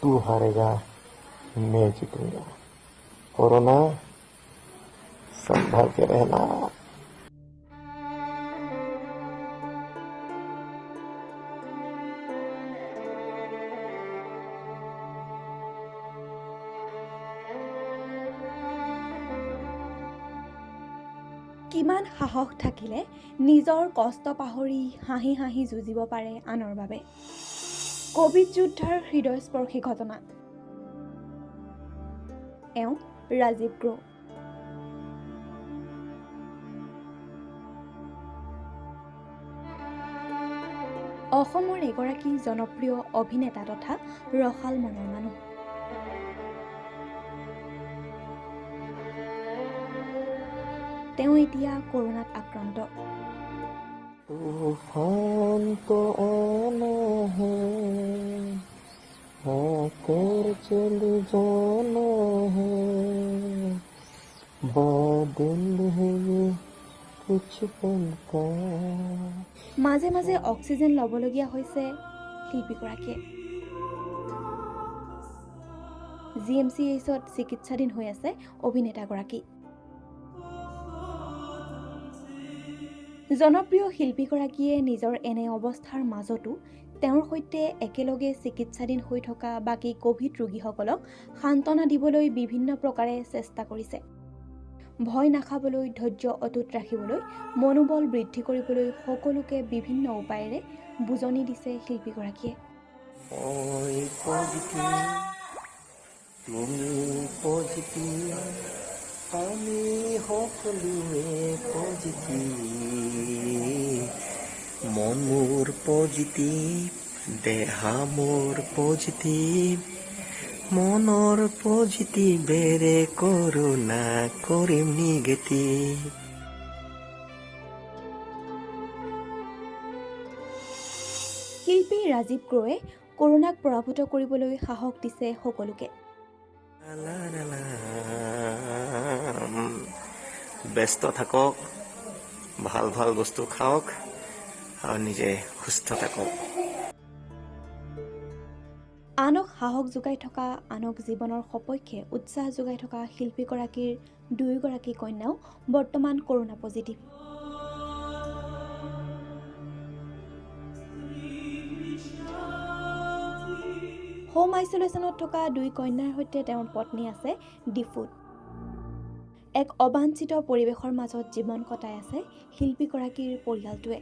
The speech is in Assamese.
तू हारेगा, मैं जीतूंगा। कोरोना, संभल के रहना। কিমান সাহস থাকিলে নিজৰ কষ্ট পাহৰি হাঁহি হাঁহি যুঁজিব পাৰে আনৰ বাবে! ক'ভিড যোদ্ধাৰ হৃদয়স্পৰ্শী ঘটনা। এওঁ ৰাজীৱ ক্ৰ'। অসমৰ এগৰাকী জনপ্ৰিয় অভিনেতা তথা ৰসাল মনৰ মানুহ। তেওঁ এতিয়া কৰোণাত আক্ৰান্ত। तूफान तो आना है, आकर चल जाना है, बादल है ये कुछ पल का। মাজে মাজে অক্সিজেন ল'বলগীয়া হৈছে শিল্পীগৰাকীয়ে। জিএমচিএইচত চিকিৎসাধীন হৈ আছে অভিনেতাগৰাকী। জনপ্ৰিয় শিল্পীগৰাকীয়ে নিজৰ এনে অৱস্থাৰ মাজতো তেওঁৰ সৈতে একেলগে চিকিৎসাধীন হৈ থকা বাকী ক'ভিড ৰোগীসকলক সান্তনা দিবলৈ বিভিন্ন প্ৰকাৰে চেষ্টা কৰিছে। ভয় নাখাবলৈ, ধৈৰ্য অটুট ৰাখিবলৈ, মনোবল বৃদ্ধি কৰিবলৈ সকলোকে বিভিন্ন উপায়েৰে বুজনি দিছে শিল্পীগৰাকীয়ে। মই পজিটিভ, তুমি পজিটিভ, আমি সকলোৱে পজিটিভ। মন মোৰ পজিটিভ, দেহা মোৰ পজিটিভ, মনৰ পজিটিভেৰে কৰোণা কৰিম নিগেটিভ। শিল্পী ৰাজীৱ ক্ৰ'ৱে কৰোণাক পৰাভূত কৰিবলৈ সাহস দিছে সকলোকে। লা লা লা। ব্যস্ত থাকক, ভাল ভাল বস্তু খাওক আৰু নিজে সুস্থ থাকক। আনক সাহস যোগাই থকা, আনক জীৱনৰ সপক্ষে উৎসাহ যোগাই থকা শিল্পীগৰাকীৰ দুয়োগৰাকী কন্যাও বৰ্তমান কৰোণা পজিটিভ। হোম আইচলেশ্যনত থকা দুই কন্যাৰ সৈতে তেওঁৰ পত্নী আছে ডিফুত। এক অবাঞ্ছিত পৰিৱেশৰ মাজত জীৱন কটাই আছে শিল্পীগৰাকীৰ পৰিয়ালটোৱে।